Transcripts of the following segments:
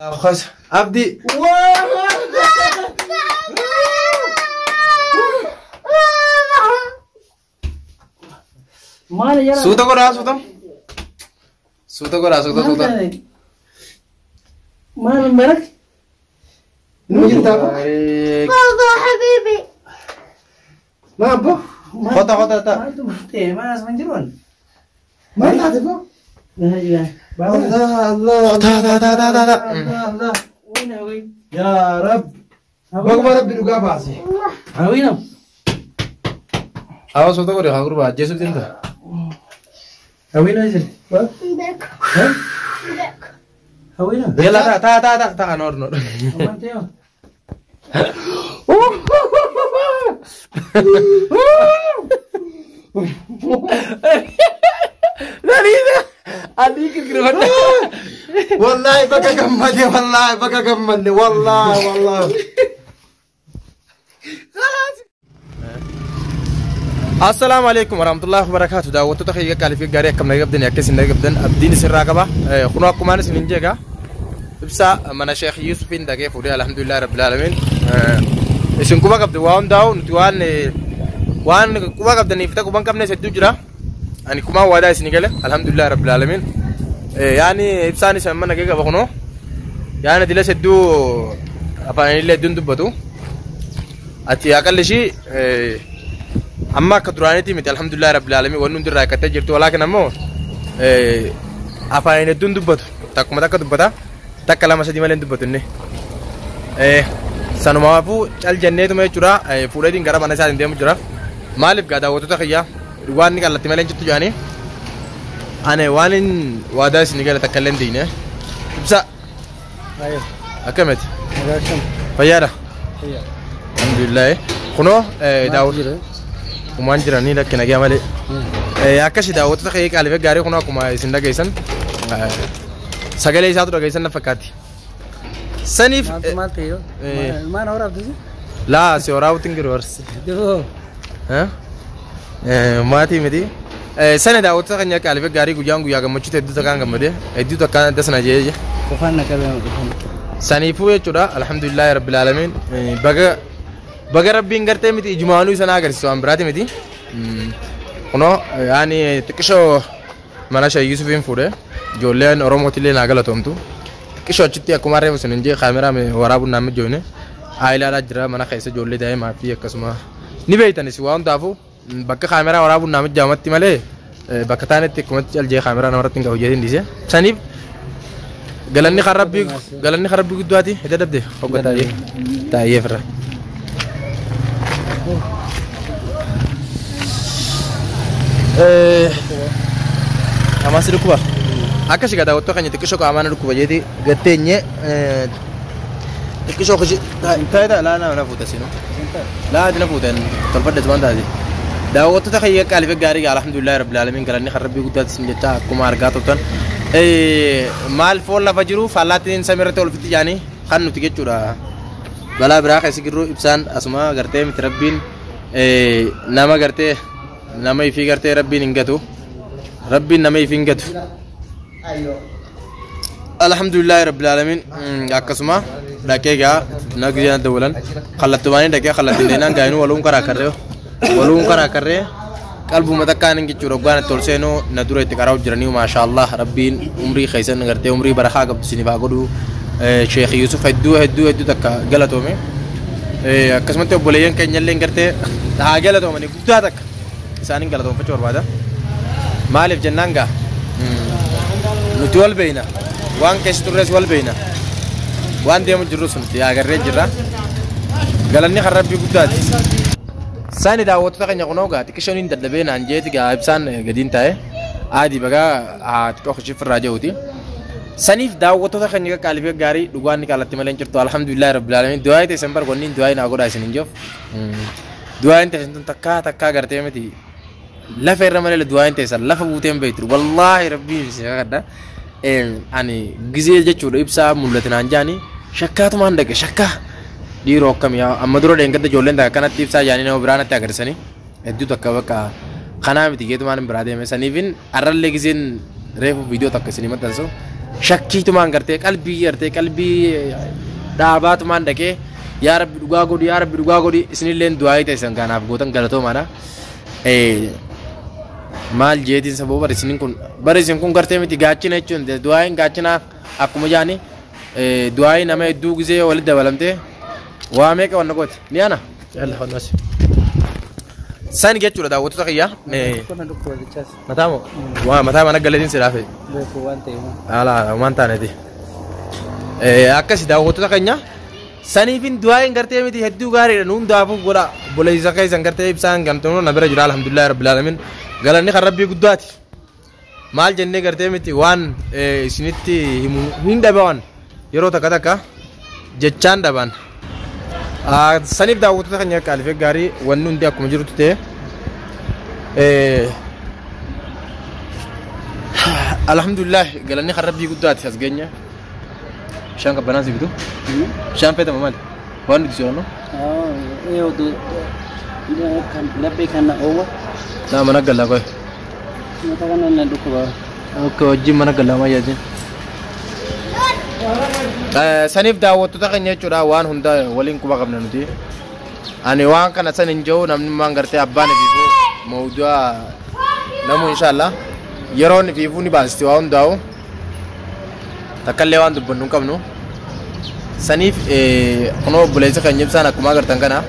Khas Abdi. Maal jara? Suuta godhaa suuta. Suuta godhaa suuta suuta. Maal marak? Nu jirtaa? بابا حبيبي. Maa abbo? Kota kota ta. Maaltu ta'e maal asuma jiruun? Maal taate boo? Allah Allah. Ta ta ta ta ta ta. Allah. Wayna way. Yaa Rabbi. Baguma Rabbi dhugaa baase. Hawwiina. Awa suuta godhe haa gurbaa ajjeesuuf deemta. Hawwiina jira. بك بك. Hawwiina. Yalla ta ta ta ta ta noor noor. Maal ta'e? Naniisa. Adii kirkirfadha. Wallaahi bakka gammade, wallaahi bakka gammadne, wallaahi wallaahi. Assalaamu alaikum warahmatullahi wabarakatuh. Daawwattoota kiyya qaalii fi gaarii, akkam nagaa qabdanii? Akka isin nagaa qabdan abdiin isinirraa qaba. Kunoo akkumaan isin hin jeegaa. Ibsaa mana Sheekh Yuusufiin dhaqee fuudhee, alhamdulillahi rabbil alamin. Isin quba qabdu waa hundaa'u, nuti waan quba qabdaniif ta'u quba hin qabnes hedduu jira. Ani kumaan waadaa isin gale, alhamdulillahi rabbil alamin. Yaani ibsaan isa mana nagee qaba kunoo. Yaani dilas hedduu afaanillee hedduun dubbatu. Ati aqalli ishii amma akka duraaniitti miti, alhamdulillahi rabbil alamin, wanni hundi irraa eeggattee jirtu, walaakin ammoo afaan hedduun dubbatu, takkuma takka dubbata, takka lama sadii malee hin dubbatu inni. Sanumaafuu cal jenneetuma jechuudha, fuudheetiin gara mana isaatiin deemu jira. Maaliif gaa daawwattoota kiyya, waan inni qallatti malee hin jirtu jedhanii ani waan hin waadaa isin gala takka illee hin diine. Ibsa, akkamiti? Fayyaadha. Alhamdulillah. Kunoo daawwattoota umaan jiranii lakki nagaa malee. Akkasi daawwattoota kiyya qaalii fi gaarii, kunoo akkuma isin dhageessan sagalee isaatu dhageessan na fakkaatti. Saniif Maal ta'e yoo? Maal horaaf? Laa si waraabatti hin jiru barsi. Maatii miti. Sana daawwattoota keenya qaalii fi gaarii, guyyaan guyyaa gammachuu hedduu takkaan gammadee hedduu takkaan dasna jee. Qofaan na qabee qofaan. Saniifuu jechuudha, alhamdulillahi rabbil alamin, baga baga rabbiin gartee miti ijumaanuu isa na agarsiisu waan biraati miti. Kunoo yaani xiqqishoo mana Sheekh Yuusufiin fuudhee, ijoolleen Oromootillee naa galatoomtu. Xiqqishoo achitti akkuma reefu isin hin jee kaameraa waraabuun naan mijoone. Aayilaadhaa jira mana keessa ijoollee daa'imaa fi akkasuma ni beeytanis waa hundaafuu bakka kaameraa waraabuun naa mijaa'amatti malee bakka taanetti akkumatti caljee kaameraa namarratti hin qabu jeetiin dhiise. Saniif galanni kan rabbii, galanni kan rabbii guddaati. Hidda dabde hogga taa'ee taa'ee firra. Qaamaan si dhukkuba. Akka si daawwattoo keenya, xiqqishoo qaamaan dhukkuba jeeti gatteenye xiqqishoo kishi taa'ee taa'ee laa na fuuta sinu. Laa ati na fuuta tolfadhe tumaan taate. Daawwattoota kiyya qaalii fi gaarii, alhamdulillahi rabbil alamin, galanni kan rabbii guddaati isin jecha, akkuma argaa turtan. Maal foon lafa jiru fallaattiin samiirratti ol fitti jaanii kan nuti jechuudha. Balaa biraa keessa jirru ibsaan asuma gartee miti, rabbiin nama gartee nama ifii gartee rabbiin hin gatu. Rabbiin nama ifii hin gatu. Alhamdulillahi rabbil alamin, akkasuma dhaqee gaa na guyyaa dawwalan kallattumaanii dhaqee kallattiin deenaan gaa'inuu waluun karaa karree waluun karaa karree qalbuma takkaan hin jechuudha. Hoggaan itti ol seenuu na dura itti karaa jiranii, maashaallah, rabbiin umrii keessan gartee umrii barakaa qabdu isiniif haa godhu. Sheekh Yusuf hedduu hedduu hedduu takka galatoome. Akkasumatti obboleeyyan keenya illee gartee haa galatoomanii, guddaa takka isaaniin galatoomfachuu barbaada. Maaliif jennaan gaa nuti wal beeyna, waan keessa turres wal beeyna, waan deemu jirrus nuti agarree jirra. Galanni kan rabbii guddaati. Sani daawwattoota keenya, kunoo gaa xiqqishoon hin dadhabee naan jeeti gaa ibsaan gadiin taa'e aadii bagaa haa xiqqoo kishif irraa jiruuti. Saniif daawwattoota keenya qaqqaalii fi gaarii, dhugaan ni qaalatti malee hin jirtu, alhamdulillahi rabbil alamin. Du'aa ta'e san bar wanni du'aa naa godhaa isin hin jiruuf. Du'aan ta'e tun takkaa takkaa gartee miti lafa irra malee du'aan ta'e san lafa buutee hin beektu, wallaahi rabbiin si kakadha. Ani gizee jechuudha ibsaa mul'ate naan jaani shakkaatumaan dhaqe, shakkaa dhiiroo akkamii amma dura dheengadda ijoolleen takka akkanatti ibsaa jaanii nama biraa natti agarsiisanii hedduu takka bakka kanaa miti geetumaan hin biraa deeme. Saniifin arrallee gizeen reefu viidiyoo takka isinii maxxansu Shakkiitumaan gartee qalbii gartee qalbii dhaabaatumaan dhaqee yaa Rabbi dhugaa godhi, yaa Rabbi dhugaa godhi. Isinilleen du'aa ta'e kanaaf gootan galatoomaadha. Maal jeetiin sababa bari isin kun gartee miti gaachina jechuun du'aayin gaachina akkuma jaani du'aayin nama hedduu gisee walitti dabalamtee waa meeqa wanna gooti ni ana yalla wannas san jechuudha daawwattoota kiyya. Kuna dhukkuba jechaas. Mataa moo waa mataa mana galeetiin si dhaafe. Beeku waan ta'eef. Ala waan taaneeti akkasi daawwattoota keenya saniifin du'aayin gartee miti hedduu gaariidha nu hundaafuu godha. Obboleessa keessan gartee ibsaan gamtoon na bira jira. Alhamdulillahi rabbil alamin, galanni kan rabbii guddaati. Maal jennee gartee miti waan isinitti himu hin dhaban, yeroo takka takka jechaan dhaban. Saniif daawwattoota keenya qaalifee gaarii, wanni hundi akkuma jirutti ta'e, alhamdulillah, galanni kan rabbii guddaati as geenya. Bishaan qabbanaa si bitu, bishaan feetama maali waan nuti sorannu. Laphee kan na oowwa. Naa mana gallaa qoy. Mata kana na dhukkuba. Akka wajjin mana gallaa maa yaajin. Saniif daawwattoota keenya jechuudha, waan hunda waliin quba qabna nuti. Ani waan kana san hin jiru, namni maan gartee abbaan ifiifuu mawdu'a namu inshallah yeroon ifiifuu ni baasisti waa hundaa'u takkallee waan dubbannu hin qabnu. Saniif kunoo obboleessa keenya ibsaan akkuma agartan kana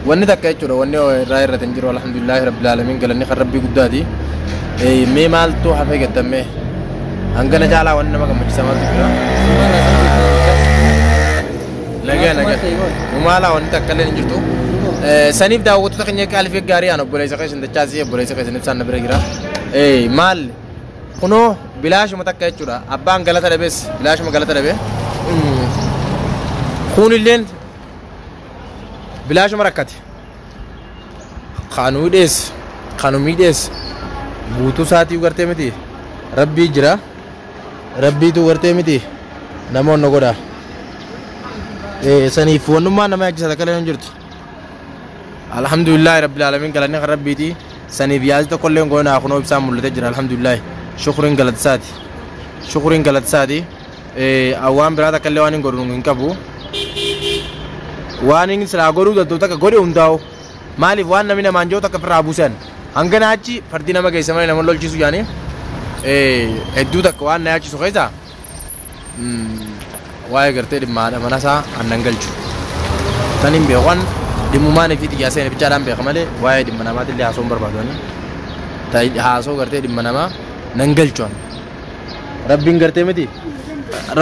wanni takka jechuudha wanni irraa irratti hin jiru. Alhamdulillahi rabbil alamin, galanni kan rabbii guddaati. Mee maaltu hafee gattammee hangana caalaa wanni nama gammachiisa maaltu jira? Nagaa nagaa. Maalaa wanni takka illee hin jirtu. Saniif daawwattoota keenya qaalii fi gaarii, aan obboleessa keessan dachaasii, obboleessa keessan ibsaan na bira jira. Maal kunoo bilaashuma takka jechuudha. Abbaan galata dhabees bilaashuma galata dhabe. Kunilleen bilaashuma rakkate. Kanuu dhees kanuu miidhees guutuu isaatii gartee miti rabbii jira, rabbiitu gartee miti namoonni godha. Saniif wannummaan nama yaachisa takka illee hin jirtu. Alhamdulillahi rabbil alamin, galanni kan rabbiiti. Saniif yaasi tokko illee goonaa kunoo ibsaan mul'atee jira. Alhamdulillahi, shukuriin galatisaati. Shukuriin galatisaati. Waan biraa takka illee waan hin godhu hin qabu. Waan inni silaa godhuu danda'u takka godhe hundaa'u. Maaliif waan namni namaan jiru takka ofirraa buusan. Hangana achi fardi nama geessa malee nama lolchiisu jaanii hedduu takka waan na yaachisu keessaa waa'ee gartee dhimma haadha manasaa aannan galchu. Tan hin beekan dhimmumaan fi xiyyaa seene bichaadhaan beeka malee waa'ee dhimma namaatillee haasoo hin barbaadu. Haasoo gartee dhimma namaa nan galchu. Rabbiin gartee miti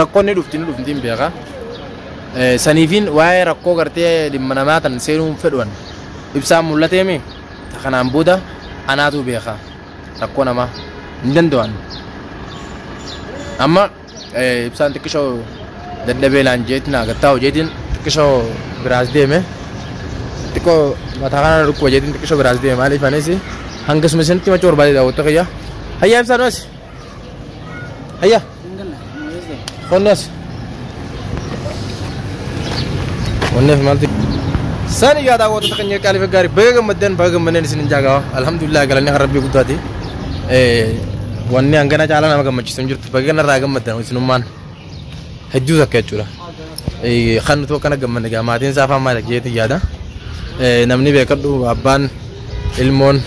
rakkoon ni dhufti, ni dhufti hin beeka. Saniifin waa'ee rakkoo gartee dhimma namaa tan seenuu fedhuan. Ibsaan mul'ateemi kanaan booda anaatu beeka, rakkoo namaa hin danda'an. Amma ibsaan xiqqishoo dadhabee naan jeetiin gattaa hojeetiin xiqqishoo biraas deeme, xiqqoo mataa kana dhukkuba jeetiin xiqqishoo biraas deeme. Maaliif anis hangasuma isinitti machuu barbaade daawwattoota kiyya. Hayyaa ibsaan as. Hayyaa. Qonni as. Wanneef maaltu sani gaa daawwattoota keenya qaalii fi gaarii, baga gammaddeen, baga gammadeen isin hin jaagawa. Alhamdulillah, galanni kan rabbii guddaati. Wanni hangana caalaa nama gammachiisu hin jirtu. Baga kanarraa gammaddan isinummaan hedduu takka jechuudha. Kan nuti akkana gammanne gaa maatiin isaa afaan maal jeetiin yaada. Namni beekadhu abbaan ilmoon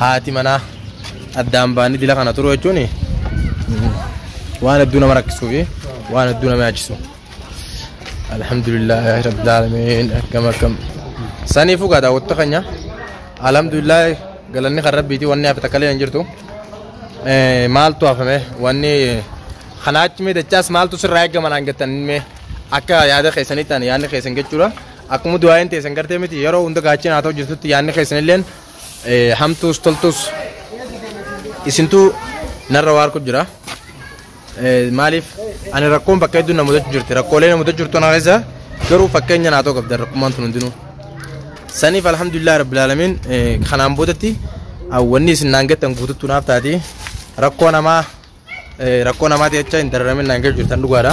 haati manaa addaan baanii dila kana turu jechuun waan hedduu nama rakkisuu fi waan hedduu nama yaachisu. Alhamdulillah rabbil alamin, akkam akkam. Saniifuu gaa daawwattoota keenya, alhamdulillah, galanni kan rabbiiti, wanni hafe takka illee hin jirtu. Maaltu hafame wanni kanaa achi mee dachaas maaltu sirraa eegama naan jettan mee akka yaada keessanii ta'an yaadni keessan jechuudha. Akkuma du'aayin teessan gartee miti yeroo hunda gaachina haa ta'u jirtutti yaadni keessan illeen hamtuus toltuus isintuu narra waarku jira. Maaliif ani rakkoon bakka hedduu na mudachuu jirti, rakkoolee na mudachuu jirtu na keessa garuu fakkeenya naa ta'u qabda rakkummaan tun hundinuu. Saniif alhamdulillah rabbil alamin, kanaan boodatti wanni isin naan jettan guututtu naaf taati. Rakkoo namaa rakkoo namaati jecha hin dararamin naan jechuu jirtan dhugaadha.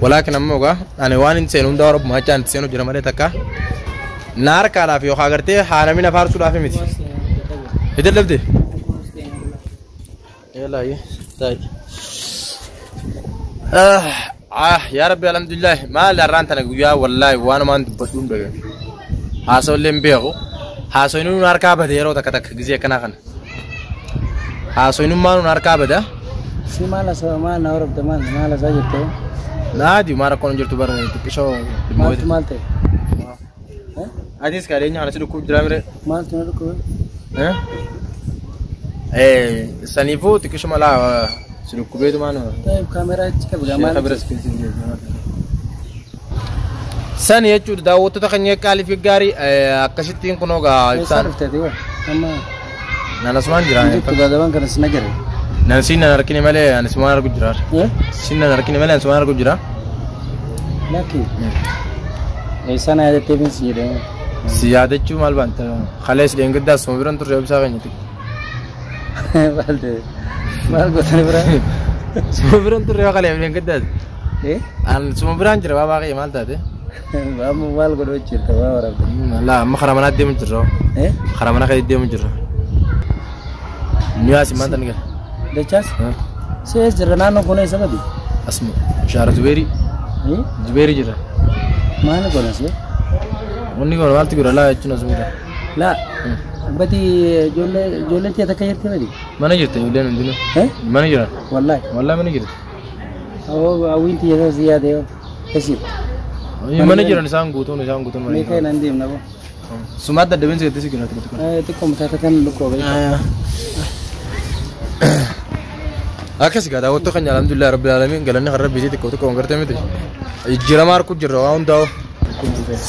Walaakin ammoo egaa ani waan hin seenu hundaa rabbuma jechaan itti seenu jira malee takka na harkaadhaaf yookaan agartee haa namni na faarsuudhaaf miti. Hidda dhabde? Yallaa taa'i. Ah yaa Rabbi, alhamdulillah. Maal har'aan tana guyyaa wallaahi waanumaan dubbadhuun dhabe. Haasawillee hin beeku. Haasawni nuun harkaa bade yeroo takka takka gizee akkanaa kana. Haasawinummaa nuun harkaa bada. Si maal haasawaa, maal na horofte, maal maal haasawaa jirte? Naadi maa rakkoon hin jirtu bara xiqqishoo. Maaltu maal ta'e? Atis qabeenya kana si dhukkubu jira mire. Maaltu na dhukkube? Saniifuu xiqqishuma laa si dhukkubeetu maal. Ta'e kaameraa achi qabu maal? Sani jechuudha daawwattoota keenya qaalii fi gaarii akkasittiin kunoo gaa Eessaa ibsaan. dhufte ati hoo? Amma Nan asumaan jira. jirtu gaazabaan kana si nagare. Nan siin nan harkine malee ani sumaan argu jira. Siin nan harkine malee ani sumaan argu jira. Lakki. Eessaa na yaadattee fi si jedhee. Si yaadachuu maal baanta? Kalees dheengaddaa suma biran turre ibsaa keenyatti. Maal ta'e? Maal gootani biraa? Suma biran turre yoo kaleef dheengaddaas. An suma biraan jira baabaa kee maal taate? Amma maal godhuu jirta waa waraabde? Laa amma karaa manaa deemu jirra. Karaa mana kee deemu jirra. Nuyaas maal tan gala? Dachaas? Si eessa jirra naannoon kun eessa badi? Asuma shaara Zubeerii. Zubeerii jira. Maal goona si? Wanni kun maaltu godha laa jechuun asuma jira. Laa. Badi ijoollee ijoolleen tiyya takka jirti badi? Mana jirti ijoolleen hundinuu. Mana jiran. Wallaahi. Wallaahi mana jirti. Hawwiin tiyya si yaade yoo. Eessa? Mana jiran isaan guutuun isaan guutuun mana Mee jiran. ka'e nan deemna boo. Sumaatti dadhabeen si gattee si kenna xiqqoo. Xiqqoo mataa kan lukkoo ba'e. Akkas egaa daawwattoota keenya alhamdulillah rabbil alamin galanni kan rabbiitii xiqqoo xiqqoo gartee miti. Jijjiirama harku jirra waa hundaa'u.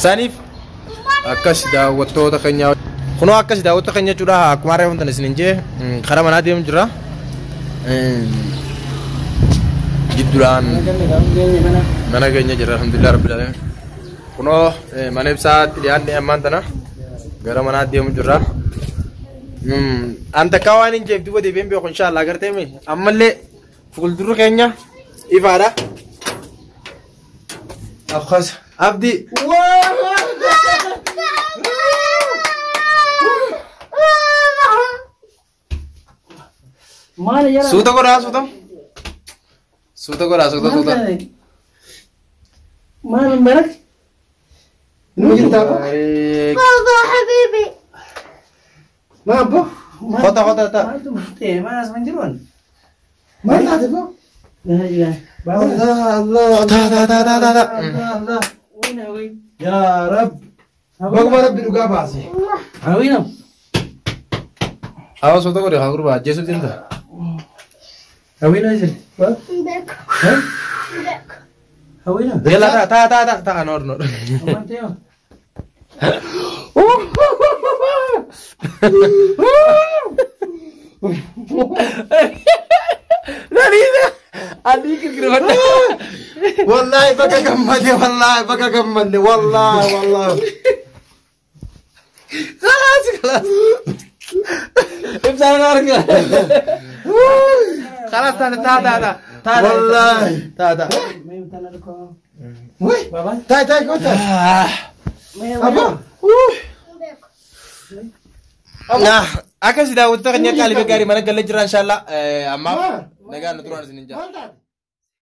Saniif akkas daawwattoota keenya kunoo akkas daawwattoota keenya jechuudha akkuma harree hundan isin hin jee karaa manaa deemu jira. Jidduudhaan mana keenya jira alhamdulillah rabbil alamin. Kunoo mana ibsaatti dhiyaanne ammaan tana gara manaa deemu jirra. An takka waan hin jeef duuba deebiin beeku inshaallah gartee mi ammallee fuuldurri keenya ifaadha. Akkas abdi. Maal jala? Suuta godhaa suuta. Suuta godhaa suuta suuta. Maal marak? Inuma jirtaa abbo? بابا حبيبي. Maa abbo? Kota kota ta. Maaltu ta'e maal asuma hin jiruun? Maal taate abbo? Allah Allah. Ta ta ta ta ta ta. Allah. Yaa Rabbi. Baguma Rabbi dhugaa baase. Hawwiinam. Awa suuta godhe haa gurbaa ajjeesuuf deemta. Hawwiinam eessa? بك بك. Hawwiinam. Yalla ta ta ta ta ta noor noor. Maal ta'e? Naniisa. Adii kirkirfadha. Wallaahi bakka gammade wallaahi bakka gammanne wallaahi wallaahi. خلاص خلاص ابسال انا خلاص تعال تعال تعال تعال Wallaahi. تعال تعال. Wai. Taa'e taa'e koo taa'e. Abbo. بك. Akkasi daawwattoota keenya qaalii fi gaarii mana galee jira inshaallah ammaaf nagaan nu turaan isin hin jaa. Maal taate?